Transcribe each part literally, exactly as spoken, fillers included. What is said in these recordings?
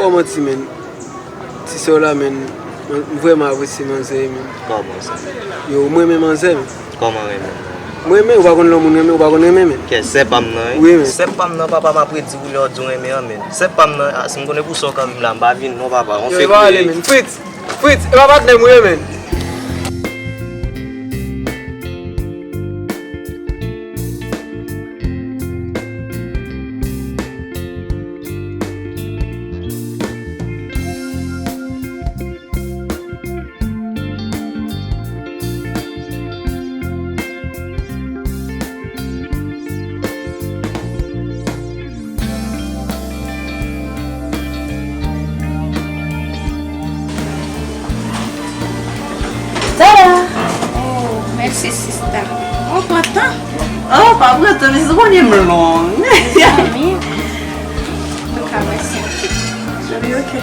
Kòman ti men? Ti sè w la, men, mwen, m vrèman apresye manzè, men. Kòman sa? Yo, mwen renmen manzè, men. Kòman renmen? Mwen renmen, ou pa konn lè moun renmen, ou pa konn renmen, men. Kè sè pa m nan, wi. Wi, men. Sè pa m nan, papa, m ap redi w lè w di w renmen an, men. Sè pa m nan, a, si m konnen pou sa w kanpe m la, m pa vin non, papa. On fevriye. Yo, e pa ale, men. Fritz! Fritz, e pa patnè m ou ye, men. Tada! Oh, mèsi, sista. Oh, pran tan. Oh, pa pran tan, men se konnen m long. Mezanmi. Antouka, mèsi anpil. Wi, ok.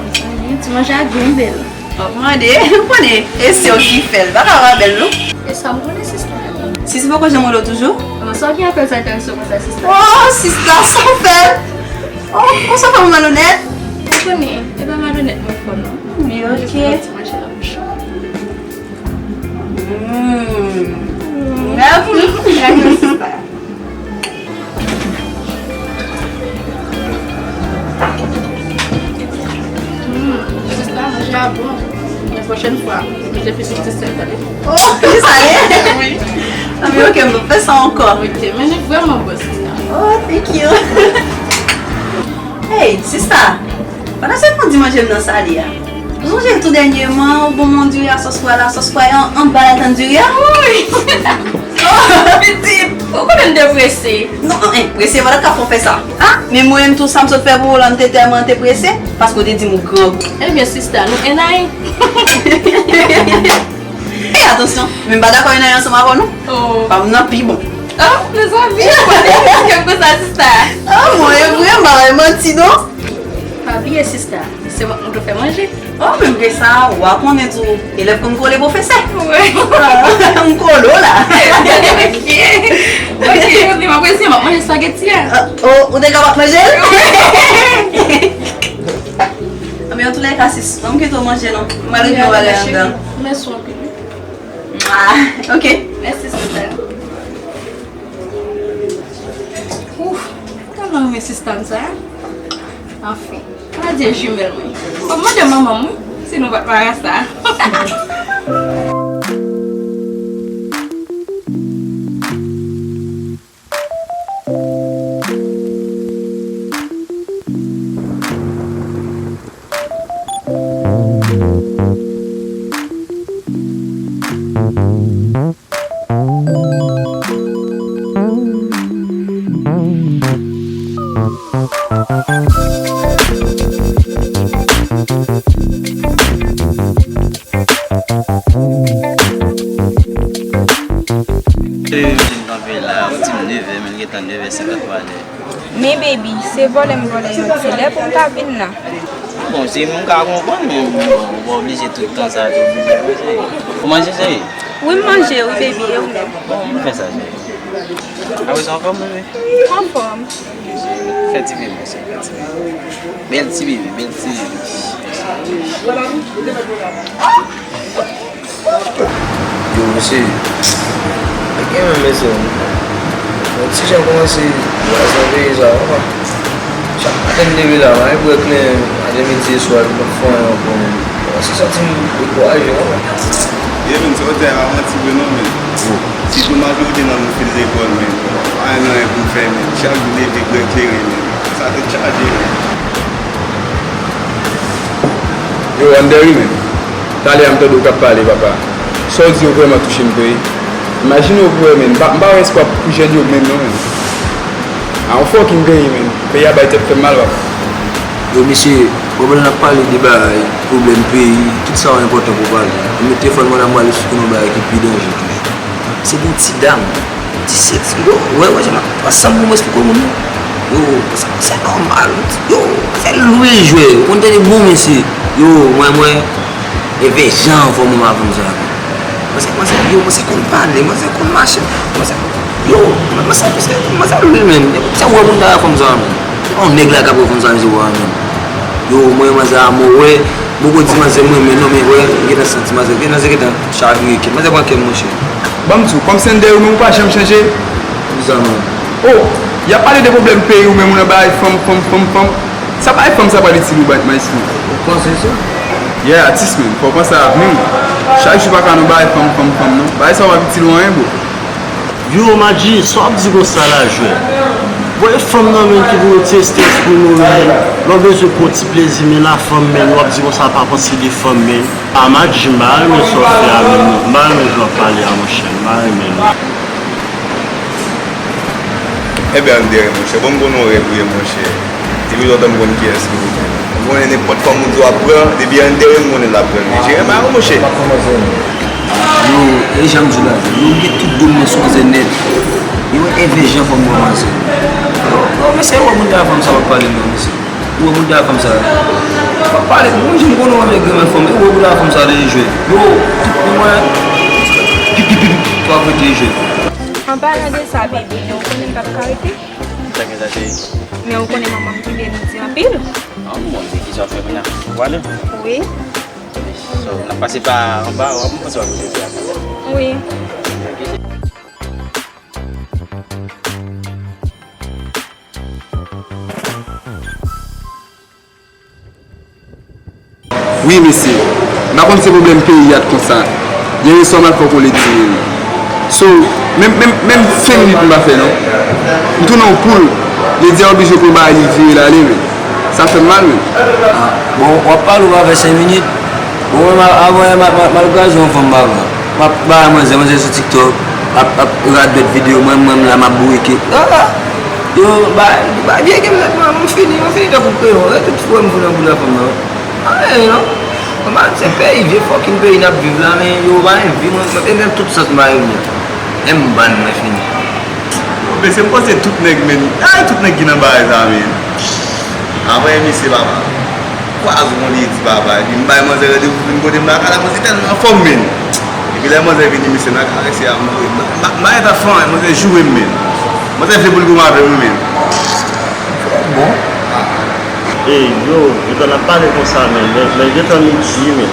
Mezanmi, ti manje a byen bèl. Mwen mande, ou konnen, e se w ki fè l. Pa ka pa bèl, non? E sa m konnen, sista. Sisi poko janm rele w toujou? Bon, sa w gen apèl sa enterese w konsa, sista? Oh, sista, sa w fè l? Oh, konsa w fè m malonèt? Ou konnen, e pa malonèt mwen fò, non. Wi, ok. Ti manje nan bouch ou. Mm. Love. Love, sista. Hmm, sista, manje a bon. Men pwochèn fwa, manje pi sik ti sèl, tande? Oh, pi salé? Wi. Ah, men ok, m p ap fè sa ankò. Ok, men li vrèman bon, sista. Oh, thank you. Hey, sista, pandan se tan w di manje m nan salé a, ou sonje tou dènyèman, ou ban m yon diri a sòs pwa la, sòs pwa yo anba la tann diri a? Wi! Oh, pitit, ou konnen m te prese. Non, en, en, prese, pandan k ap fè w fè sa. Ah, men mwen menm tou, sa m sot fè pou ou la, m te tèlman te prese, paske w te di m ou grangou. Ebyen, sista, nou ennayen. Ey, atansyon, men m pa dakò ennayen ansanm avè w, non. Oh. Pa m nan pi bon. Oh, mezanmi, ou konnen ke m konsa, sista. Ah, mwen, e vre, m pa bay manti, non. Pa bliye, sista, se mwen k mande w fè manje. Oh, menm ke sa, w a konnen tou, elèv konn kole pwofesè. Wi. Ah, m kole w la. Ok. Ok, ok, m apresye, m ap manje espageti a. Ah, oh, ou te kapab manje l? Wi. Anben, antoulèka, sis, ban m kite w manje non. M al regle yon bagay anndan. Mèsi anpil. Ah, ok. Mèsi, sista. Ouf, m tèlman renmen sista m sa. Anfen, pa di jimèl mwen. Fò m mande manman m, wi, si nou pa t marasa. Bebe, m fin kanpe la, ou di m nevè, men l gentan nevè senkant pale. Men baby, se vòlè m vòlè yon ti lè pou m ta vin la. Bon, se m ka konprann, men ou pa oblije tout tan sa tou pou w manje. Ou manje, cheri? Wi, m manje, wi, baby, e ou menm? Bon, m fè sa, cheri. Apre sa, anfòm, bebe? Anfòm. Fè ti bebe, cheri, fè ti bebe. Bèl ti bebe, bèl ti bebe. Yo, mesye, e gen menm mesye, yon ti jan kòmanse raz nan peyi sa, papa. Chak maten m leve la, m al bwè kleren, maten, midi e swa, m p ap fè anyen ankò, men. Kòmanse santi m dekouraje, papa. Ye, men, sa w di a pa manti vre non, men. Sitou majorite nan nou fin lekòl, men. Pa gen anyen pou n fè, men. Chak jou leve, bwè kleren, men. Sa tèt chaje, men. Yo, Wonder, wi, men. Talè a m tande w k ap pale, papa. Sa w di yo vrèman touche m vre. Imajine w pou wè, men. M pa, m pa wè espwa pou jèn yo menm, non, men. A yon fòk m genyen, men. Peyi a bay tèt fè m mal, papa. Yo, mesye, w wè pandan n ap pale de bagay, pwoblèm peyi, tout sa yo enpòtan pou pale. Mwen met telefòn mwen la, m prale sou yon bagay ki pi danje toujou. Se gen yon ti dam, ti sèks, yo, wè, wè, jan m ap ansanm pou m esplike moun yo. Yo, sa, se nòmal, yo, se lwe jwè, ou konn tande bon mesye. Yo, mwen, mwen, e vè jan fò mwen pa fanm sa. Mwen se, mwen se, yo, mwen se konn pale, mwen se konn mache, mwen se, yo, mwen se, mwen se, mwen se lwe menm. Se wè moun ta fè fanm sa menm. Yon nèg la k ap reponn sa, mesye, w a menm. Yo, mwen, manzè a mò, wè. M poko di manzè m renmen non, men wè, m gentan santi manzè, gentan, se gentan chavire kè m. Manzè pran kè m, monchè. Ban m di w, kòm se anndan ou menm ou pa janm chanje. Kisa non? Oh, y ap pale de pwoblèm peyi ou menm ou nan bagay fanm, fanm, fanm, fanm. Sa bagay fanm sa pral itil ou, Mike Maestro? Ou panse sa? Yeah, atis menm, fò w panse avni w. Chak jou pa ka nan bagay fanm, fanm, fanm non. Bagay sa w ap itil ou anyen, bro. Yo, Madji, sa w ap di konsa la, jwè? Bon, e fanm nan menm ki pou retire strès pou nou menm. Lè w bezwen pran ti plezi, men la fanm menm, w ap di konsa pa panse de fanm menm. A Madji, m pa renmen sa w fè a menm non. M pa renmen jan w ap pale a, monchè. M pa renmen non. Enben, André, monchè, bon, m konn yon rèv ou ye, monchè. Depi lontan m konn kiyès ou ye. M konnen nenpòt fanm ou di w ap pran, depi André, m konnen l ap pran li. Jere mari w, monchè. Yo, e jan m di w la, yo, m gen tout do m nan sou manzè nèt. Yo, envèjan fanm mwen manzè. Yo, yo, mesye, yo, moun ta fanm sa w ap pale non, mesye. Yo, moun ta fanm sa. W ap pale, mwen, jan m konnen w avèk granmè fanm, yo, moun ta fanm sa de jwe. Yo, tout mwen, pip, pip, pip, pip, w ap rete jwe. An palan de sa, bebe, men w konnen m p ap ka rete. Sa gen sa, cheri? Men w konnen manman m kenbe m di anpil. Ah, bon, se ki sa w fè kounye a? Ou ale? Wi. So, n ap pase pa anba, w ap, mwen panse w ap rete a. Wi. Ok, se Wi, mesye. M pa konn se pwoblèm peyi a t konsa. Gen yon sòm al fòk ou ledi menm. So, menm, menm, menm senk minit m pa fè non. M tounen yon poul. Ledi a oblije pran bagay li vire l ale, men. Sa fè m mal, men. Ah, bon, w ap pale, ou pa fè senk minit. Bon, mwen, ma-, avan yè, ma-, ma-, m al kraze yon fanm, papa. M ap bay manzè, manzè sou TikTok, ap, ap radòt videyo, mwen, mwen, m la, m ap bourike. Ah! Yo, ba, ba, vye game nèt, mwen, mwen fini, mwen fini tankou kreyon. Yo, tout fwè m fout nan boul la fanm nan. Anyen, non. Mwen, se peyi, vye fucking peyi n ap viv la, men yo, pa gen vi, mwen, mwen, e menm tout sans m pa gen vye. Menm bann, mwen fini. Mesye, m panse tout nèg, men, ay, tout nèg ki nan bagay sa, men. Anvoye mesye, papa. Kwa zon li di papa, epi m bay manzè randevou vin kote m lakay la, manzè tèlman anfòm, men. Epi lè manzè vini, mesye, m a karese a, m, m, m, m a ret ap fè anyen, manzè joure m, men. Manzè vle pou l goumen avè m, wi, men. Bon. Ey, yo, gentan n ap pale konsa, men. Lè, lè gentan midi, men.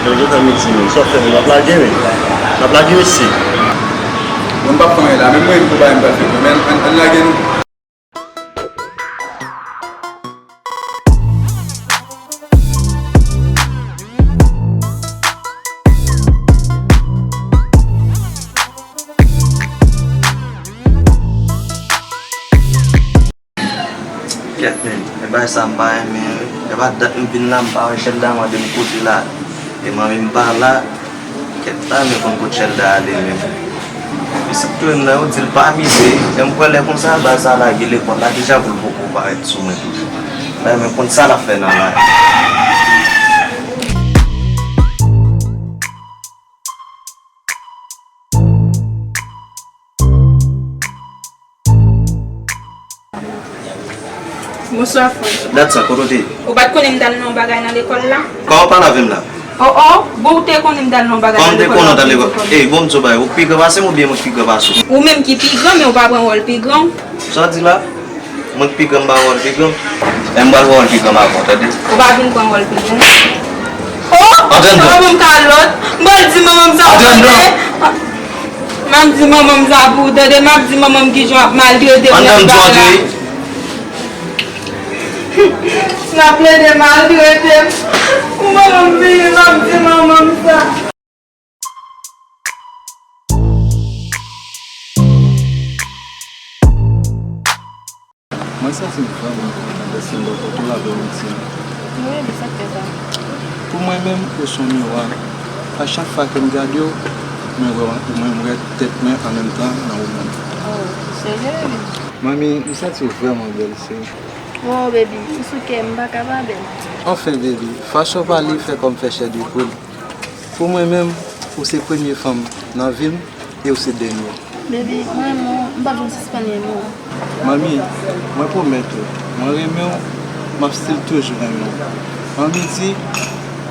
Lè gentan midi, men. Sa w fè, men? N ap lage, men. N ap lage, mesye. Bon, m p ap fè anyen la, men mwen, m pou bay m pral fè, men ann, ann lage nou. Kèt, men, men bagay sa m pa renmen, wi. E pa dat m vin la, m pa wè Chèlda mande m kote l ale. E manmi m pa la, kèt la, men konn kot Chèlda ale, men. Pitit twenn nan, yo di l pa mize. Lè m kwè lè konsa, bagay sa lage lekòl la deja pou l poko parèt sou mwen toujou. Bagay, men konn sa l ap fè nan la. Bonswa, frè. Dat sa, kote w te ye? Ou pa t konnen m t al nan yon bagay nan lekòl la? Kòman w pale avè m la? Oh, oh, bon, ou te konnen m t al nan yon bagay nan lekòl la? Kòman m te konnen w t al lekòl? Ey, bon, m di w bagay, ou pi gran pase m oubyen mwen ki pi gran pase w? Ou menm ki pi gran, men ou pa pran wòl pi gran. Sa w di la? Mwen ki pi gran, m pa wòl pi gran. Men m pral wòl pi gran avan, tande? Ou pa vin pran wòl pi gran. Oh! Antre anndan. Sa pa ban m kalòt. M pral di manman m sa pou tande. M ap di manman m sa pou tande. M ap di manman m kijan w ap maltrete m nan bagay la. N ap plede maltrete m. Pou manman m vini, m ap di manman m sa. Mwen santi m vrèman kontan lè se lè w kontan avè w, Wilson. Wi, men sa k fè sa? Pou mwen menm, ou se yon miwa. A chak fwa ke m gade w, mwen wè, mwen wè tèt mwen an menm tan nan ou menm. Oh, serye, baby? Manmi, m santi w vrèman bèl, cheri. Oh, baby, ou sou kè m, m pa ka pa bèl. Anfen, baby, fason w pale fè kò m fè chè de poul. Pou mwen menm, ou se premye fanm nan vi m e ou se dènye. Baby, mwen renmen w, m p ap janm sispann renmen w. Manmi, mwen pwomèt ou, mwen renmen w, m ap still toujou renmen w. An midi,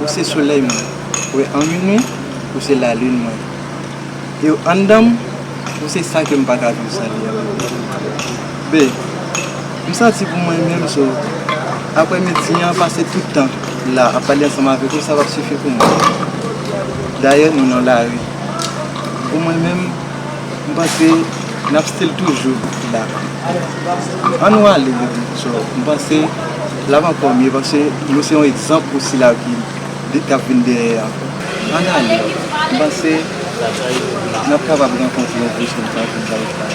ou se solèy mwen. Ou wè, an minwi, ou se lalin mwen. E anndan m, ou se sa ke m pa ka viv san li an. Be, M santi pou mwen menm, so, aprè midi an, pase tout tan la ap pale ansanm avèk ou, sa p ap sifi pou mwen. Dayè, nou nan lari. Pou mwen menm, m panse n ap still toujou la. Ann nou ale, baby. So, m panse l ap ankò mye, paske nou se yon egzanp pou sila ki, ki ap vin dèyè a. Ann ale. M panse n ap kapab rankontre yon pwochèn fwa pou n pale.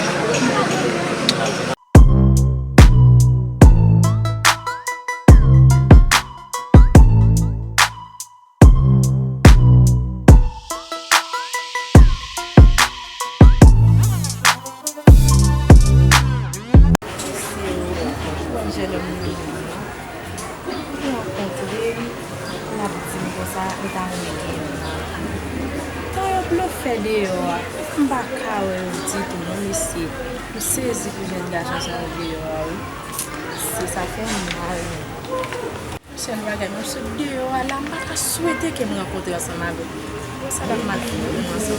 Bon, jènòm nan, rankontre m, l ap di m konsa, li ta renmen gen yon mari. Tan yo blofè deyò a, m pa ka wè yo ditou non, mesye. M sezi pou jèn gason sa yo deyò a, wi. Se sa fè m mal. Sèl bagay, m ap sot deyò a la, m pa ta swete ke m rankontre ansanm avèk ou. Sa t ap mal fini pou mwen, se